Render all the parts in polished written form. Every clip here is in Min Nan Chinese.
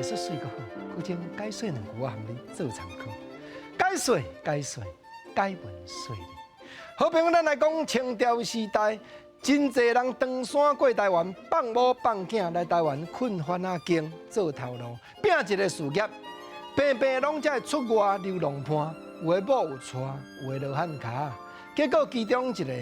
術媠閣好，閣將解說兩句我含你做參考。解說解說解文說理。好朋友，咱來講清朝時代，真濟人唐山過台灣，放某放囝來台灣墾番仔耕做頭路，拚一个事業，平平攏才會出外流浪伴，有的某有娶，有的羅漢跤。結果其中一个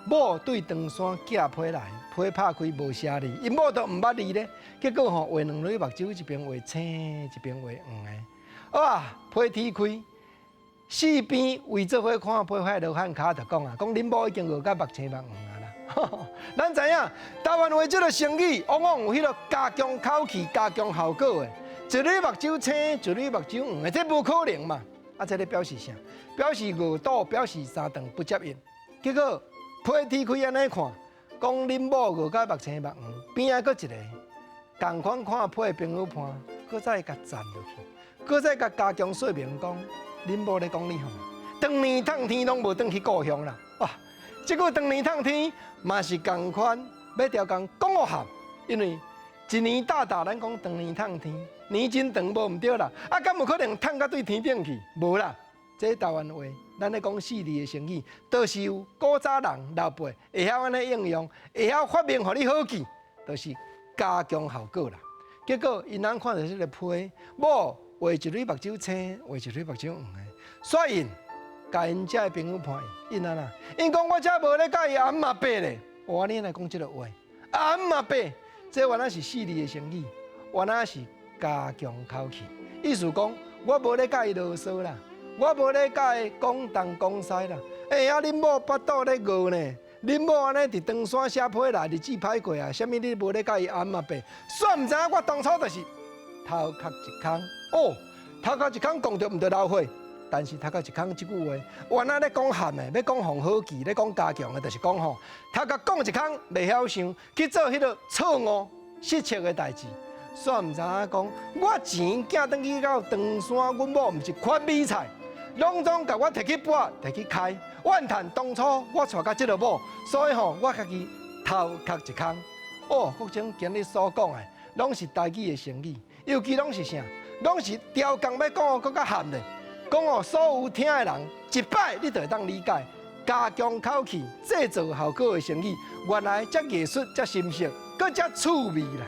某對唐山寄批來，批拍開無寫字，𪜶某都毋捌字咧。結果吼畫兩蕊目睭，一邊畫青，一邊畫黃的。哇，批天開，四邊圍做伙看批彼羅漢跤，就講啊，講恁某已經餓甲目青目黃啊啦。咱知影台灣話這个成語，往往有彼个加強口氣、加強效果的。一蕊目睭青，一蕊目睭黃的，這無可能嘛？啊，這咧表示啥？表示餓肚，表示三頓不接應。結果批天開按呢看，講恁某餓甲目青目黃，邊仔閣一个仝款看批的朋友伴，閣再共讚落去，閣再共加強說明講，恁某咧講你吼，長年溏天攏無轉去故鄉啦。哇！這句長年溏天嘛是仝款，欲調工講予含，因為一年大大咱講長年溏天，年真長無毋對啦。啊，敢有可能溏到對天頂去？無啦。這台灣話，咱咧講四字的成語，都是有古早人老輩會曉按呢應用，會曉發明予你好記，就是加強效果啦。結果𪜶翁看著這个批，某畫一蕊目睭青，畫一蕊目睭黃的，煞𪜶共𪜶遮的朋友伴𪜶按怎？𪜶講我才無咧佮伊尪仔伯咧，哇！你來講這个話，尪仔伯，這原來是四字的成語，原來是加強口氣，意思講我無咧佮伊囉嗦啦。我無咧佮伊講東講西啦。欸，啊，恁某腹肚咧餓呢？恁某按呢佇唐山寫批來，日子歹過啊？啥物你無咧佮伊尪仔伯？煞毋知影我當初就是頭殼一空哦，頭殼一空講著毋著流血，但是頭殼一空這句話，原來咧講含的，欲講予好記，咧講加強的，就是講吼，頭殼講一空，袂曉想去做彼个錯誤失策的代誌。煞毋知影講，我錢寄轉去到唐山，阮某毋是缺米菜。攏總共我提去跋，提去開，怨嘆當初我娶到這个某，所以吼我家己頭殼一空。哦，國正今日所講的，攏是台語的成語，尤其攏是啥？攏是調工欲講予閣較含的，講予所有聽的人一擺你就會當理解，加強口氣，製造效果的成語，原來遮藝術、遮深色，閣遮趣味啦。